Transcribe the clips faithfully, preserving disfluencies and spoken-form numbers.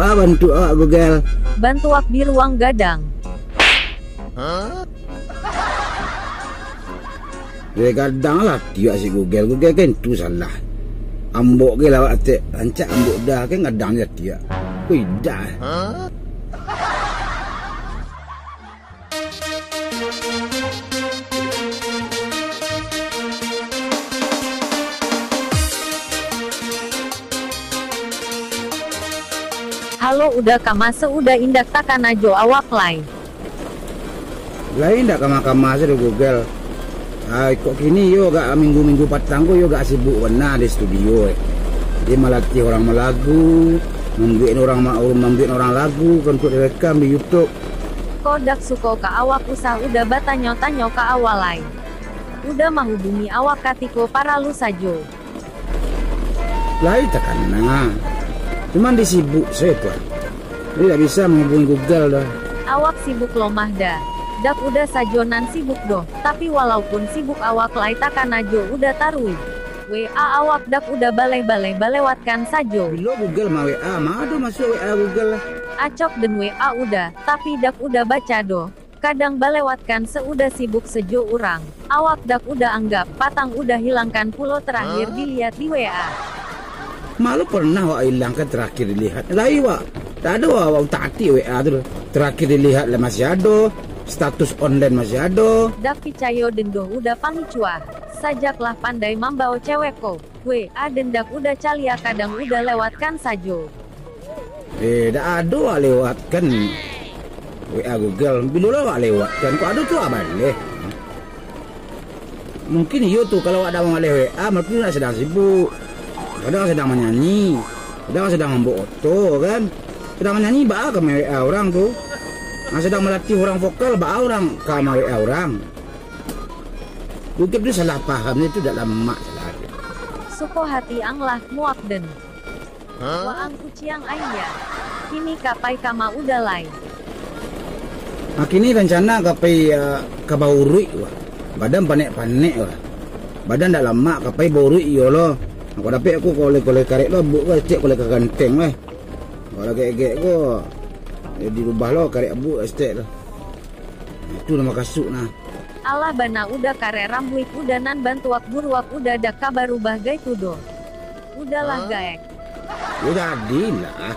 Ah, bantuak awak, Google. Bantuak di ruang gadang. Dari gadang lah tiak si Google. Google kan tu salah. Ambok ge lawak atek, rancak ambok dah kan gadang je tiak. Wih, dah. Halo, Uda, kama se Uda? Indak takana jo awak lai. Lai indak kama-kama se doh, Google. Ah, kok kini yo agak minggu-minggu patang ko yo agak sibuk bana di studio, eh. Di malatih urang malagu, mambuek urang ma-, mambuek urang lagu kan untuak direkam di YouTube. Ko dak suko ka awak usah Uda batanyo-tanyo ka awak lai. Uda mahubungi awak katiko paralu sajo. Lai takana. Cuman disibuk sajo tu. Jadi dak bisa manghubungi Google doh. Awak sibuk lomah dah. Dak Uda sajo nan sibuk doh, tapi walaupun sibuk awak lai takana jo Uda taruih. W A awak dak Uda baleh-baleh balewatkan sajo. Bilo Google ma-W A, ma ado masuak W A Google lah. Acok den W A Uda, tapi dak Uda baca doh. Kadang balewatkan se Uda sibuk sajo urang. Awak dak Uda anggap, patang Uda hilangkan pulo terakhir dilihat di W A. Malu pernah wak hilangkan terakhir dilihat. Lai wak. Tak ado wak, wak utak atik W A tu. Terakhir dilihat lah masih ado. Status online masih ado. Dak picayo den doh Uda pangicuah. Sajak lah pandai mambao cewek ko. W A den dak Uda caliak, kadang Uda lewatkan sajo. Eh, dak ado wak lewatkan W A Google. Bilo lah wak lewatkan. Kok ado tu wak baleh. Mungkin iyo tu, kalau wak dak mambaleh W A, mungkin wak sadang sibuk. Kadang sadang manyanyi. Kadang sadang mambuek oto, kan. Sadang manyanyi, baa ka ma-W A urang tu. Nah, sadang malatih urang vokal, baa urang ka ma-W A urang. Google tu salah paham, itu dak lamak salah. Suko hati ang lah, muak den. Waang kuciang aia. Kini ka pai kama Uda lai? Ah, kini rancana ka pai, ah, ka bauruik wak. Badan panek-panek wak. Badan dak lamak ka pai bauruik iyo lo. Kok dapek aku koleh-koleh karek lo, abuk ko estek koleh ka ganteng weh. Kok lah gek-gek ko, eh, dirubah lo karek abuk estek lo. Itu nan makasuik nah. Alah bana Uda karek rambuik Uda nan bantuak buruak Uda dak ka barubah gai tu doh. Uda lah gaek. Yo jadilah.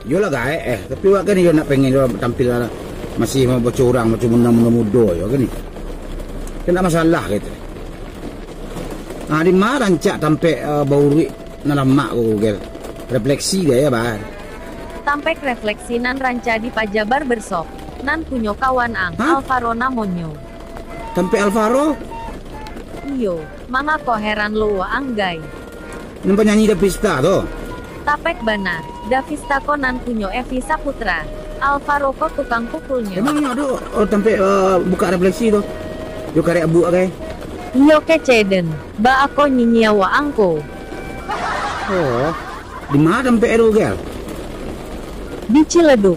Yo lah gaek, eh. Tapi wak kan iyo nak pengen yo tampil lah. Masih mau bocor urang, bocor muda-muda yo kan ni. Kan dak masalah gitu. Ah, di ma rancak tampek, eh, bauruik nan lamak ko Google. Refleksi dia ya, Bar. Tampek refleksi nan rancak di Paja Barbershop. Nan punyo kawan ang, Hah? Alvaro namonyo. Tampek Alvaro? Iyo, mangako heran lo waang gai? Nan panyanyi Davista tu? Tapek bana, Davista ko nan punyo Evi Saputra. Alvaro ko tukang pukulnyo. Emang ado, oh, tampek, eh, buka refleksi tu? Yo karek abuk gai? Iyo kecek den, baa ko nyinyia waang ko? Oh, di ma tampek tu, Gel? Di Ciledug.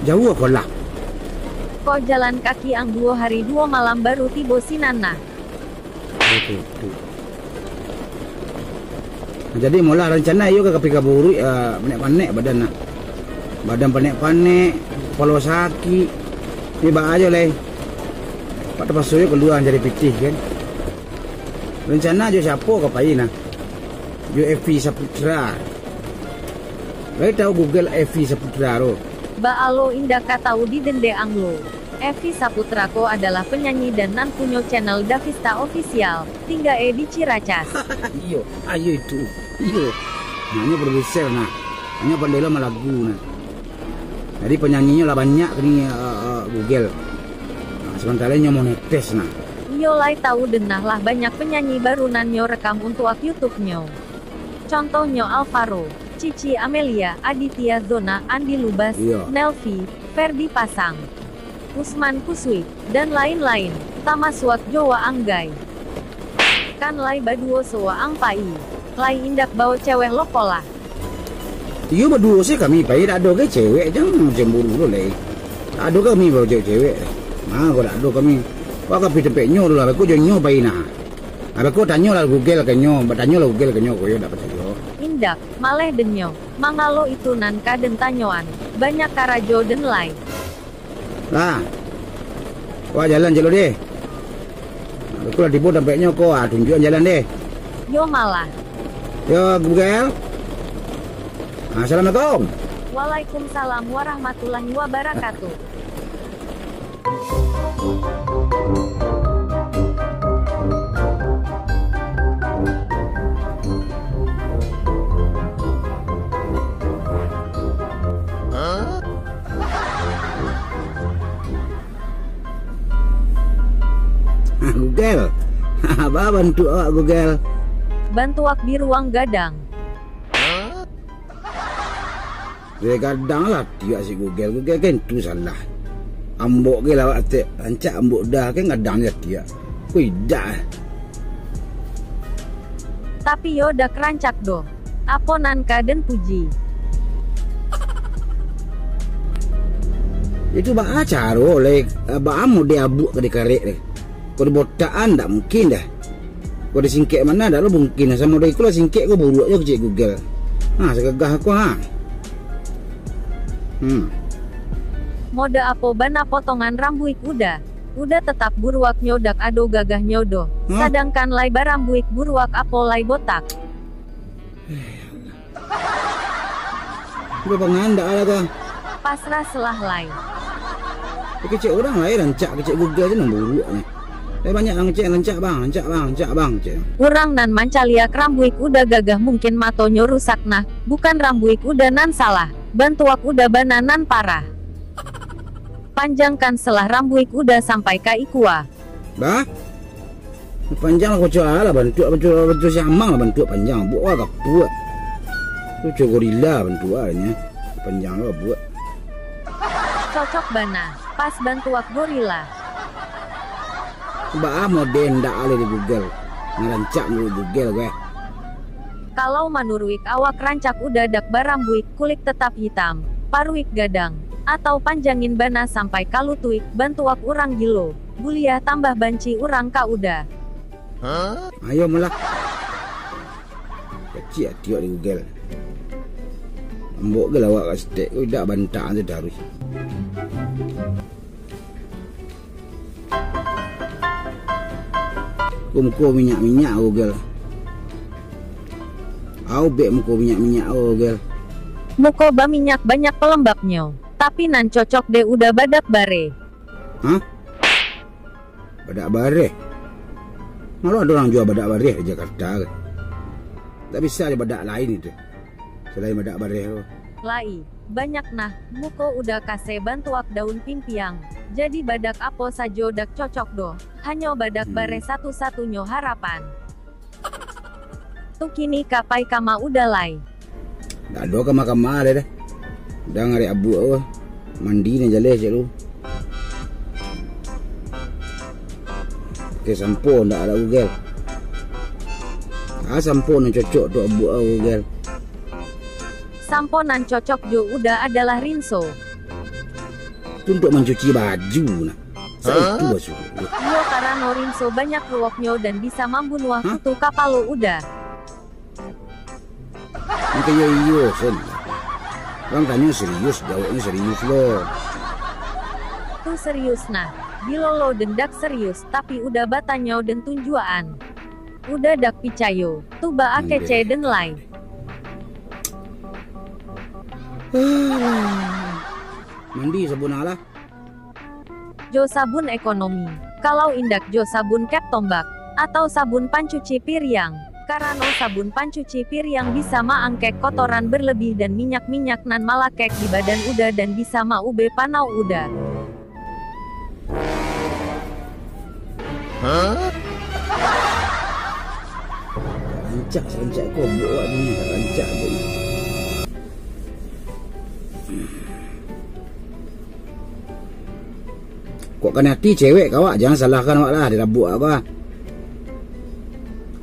Jauah ko lah? Ko jalan kaki ang duo hari duo malam baru tibo sinan nah. Oke, oke. Jadi, molah rancana iyo ka pai ka bauruik, ah, panek-panek badan nah. Badan panek-panek, kapalo sakik. Ni baa jo lai. Pak tapaso jo kalua jari pitih kan. Rancana jo siapo ka pai nah? Jo Evi Saputra. Lai tau Google Evi Saputra tu? Baa lo indak ka tau di dendek ang lo. Evi Saputra ko adalah penyanyi dan nan punyo channel Davista Official. Tingga e di Ciracas. Iyo, ayo itu. Iyo. Nah, nyo produser nah. Nyo pandai lo malagu nah. Jadi penyanyi nyo lah banyak kini, eh, eh, Google. Nah, sementara nyo monetes nah. Iyo lai tau den nah lah banyak penyanyi baru nan nyo rekam untuak YouTube nyo. Contohnyo Alvaro, Cici Amelia, Aditya Zona, Andi Lubas, Iyo. Nelvi, Ferdi Pasang, Usman Kusui, dan lain-lain, tamasuak jo waang gai. Kan lai baduo se waang pai, lai indak bao cewek lo ko lah. Iyo, baduo se kami pai, dak ado gai cewek, jan cemburu lo lai. Dak ado kami bao cewek-cewek. Nah, ko dak ado kami. Wak ka pai tampek nyo dulu lah, beko jo nyo pai nah. Abah ko tanyolah Google ka nyo, batanyolah Google ka nyo, ko yo dak picayo. Indak, maleh den nyo. Mangalo itu nan ka den tanyoan, banyak karajo den lai. Lah. Wah, jalan, jalan deh. Nah, aku lah tibo tampeknyo ko, ah, tunjuakan jalan deh. Yo malah. Yo, Google. Assalamualaikum. Waalaikumsalam warahmatullahi wabarakatuh. Google. Baa bantuak awak, Google? Bantuak biruang gadang. Gadang lah tiak si Google. Google kan tu salah. Ambok ge lawak tek, rancak ambok dah kan gadang je tiak. Ko idak eh. Tapi yo dak rancak doh. Apo nan ka den puji? Itu baa caro lai, baa mode abuak ka dikarek deh. Ko dibotakan dak mungkin dah. Ko disingkek mano dak lo mungkin. Samo dek iko lah singkek ko buruak jo kecek Google. Ha, sagagah ko ha. Hmm. Mode apo bana potongan rambuik Uda? Uda tetap buruaknyo dak ado gagahnyo doh. Hah? Sadangkan lai barambuik buruak apo lai botak. Udah pangandak lah kau. Pasrah selah lai. Kecek urang lai rancak, kecek Google tu nan buruak ni. Tapi banyak lah ngecek, "Rancak bang, rancak bang, rancak bang," cek. Urang nan mancaliak rambuik Uda gagah mungkin matonyo rusak nah, bukan rambuik Uda nan salah, bantuak Uda bana nan parah. Panjangkan selah rambuik Uda sampai ka ikua. Bah? Panjang lah kocok lah bantuak, bantuak, bantuak siamang lah bantuak panjang. Buak wah gapuak. Tu cok gorila bantuak lah nyo. Panjang lah buak. Cocok bana, pas bantuak gorila. Baa mode ndak alih di Google. Ngarancak mulut Google gue. Kalau manuruik awak rancak Uda dak barambuik, kulik tetap hitam, paruik gadang, atau panjangin bana sampai ka lutuik, bantuak urang gilo, buliah tambah banci urang ka Uda. Ayo malah. Kecik ati awak di Google. Ambok ge lawak ka stek, oi dak bantak tu taruih. Ko muko minyak-minyak, Google. Au bek muko minyak-minyak, Google. Muko baminyak banyak pelembabnyo, tapi nan cocok dek Uda badak bareh. Hah? Badak bareh? Malah ado urang jua badak bareh di Jakarta. Tak bisa ado badak lain itu. Selain badak bareh tu. Lai, banyak nah, muko Uda kaseh bantuak daun pimpiang. Jadi badak apo sajo dak cocok doh, hanyo badak Hmm. bareh satu-satunyo harapan. Tu kini ka pai kama Uda lai. Dak ado kama-kama lai dah. Uda ngarek abuak ko. Mandi nan jaleh cek tu. Oke, sampo ndak ado Google. Ah, sampo nan cocok tu abuak Google. Sampo nan cocok jo Uda adalah Rinso. Tu untuk mancuci baju nah. Sa itu basuh. Iyo, karano Rinso banyak ruoknyo dan bisa mambunuah Hah? kutu kapalo Uda. Angke iyo iyo sen. Bang tanyo serius, jawabnyo serius lo. Tu serius nah. Bilo lo den dak serius, tapi Uda batanyo den tunjuakan. Uda dak picayo, tu baa Mandi. kecek den lai. Mandi sabun alah. Jo sabun ekonomi. Kalau indak jo sabun kep tombak, atau sabun pancuci piriang. Karano sabun pancuci piriang bisa maangkek kotoran berlebih dan minyak-minyak nan malakek di badan Uda dan bisa maubek panau Uda. Rancak, rancak ko, buek awak ni, rancak ko. Kok kanai ati cewek ka awak, jangan salahkan awak lah, dirabuak awak ko.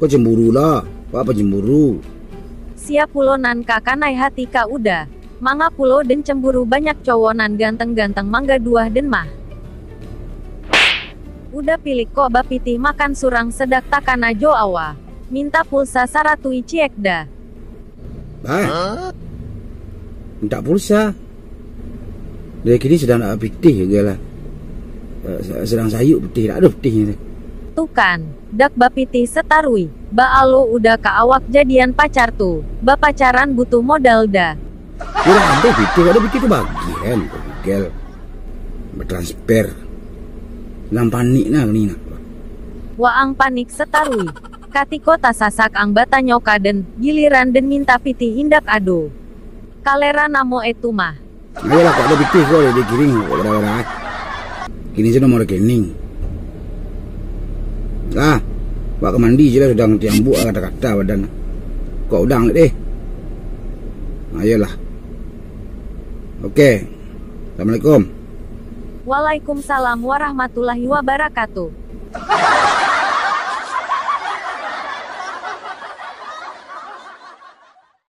Ko cemburu lah, awak pacemburu. Sia pulo nan ka kanai hati ka Uda. Manga pulo den cemburu banyak cowok nan ganteng-ganteng manggaduah den mah. Uda pilik kok bapitih makan surang sedak takana jo awa. Minta pulsa saratuih ciek dah. Bah. Mintak pulsa. Dari kini sedang nak pitih juga lah. Eh, se-, sedang sayuk pitih, tak ada pitih ni. Tu kan, dak bapitih sataruih, ba alo udah ka awak jadian pacar tu, bapacaran butuh modal dah. Kurang ada pitih, ada pitih tu bagian, Google. Bertransfer. Sedang panik nah ni nak. Waang panik sataruih. Katiko tasasak ang batanyo ka den, giliran den minta pitih indak ado. Kalera namo e tu mah. Ayolah, kok ada pitih ko, dia kirim kok kadang-kadang eh. Kini je nomor rekening. Lah, buat ke mandi je lah, sudah ngerti ambuk lah kata-kata badan. Kok udang deh. Ayolah. Oke. Assalamualaikum. Waalaikumsalam warahmatullahi wabarakatuh.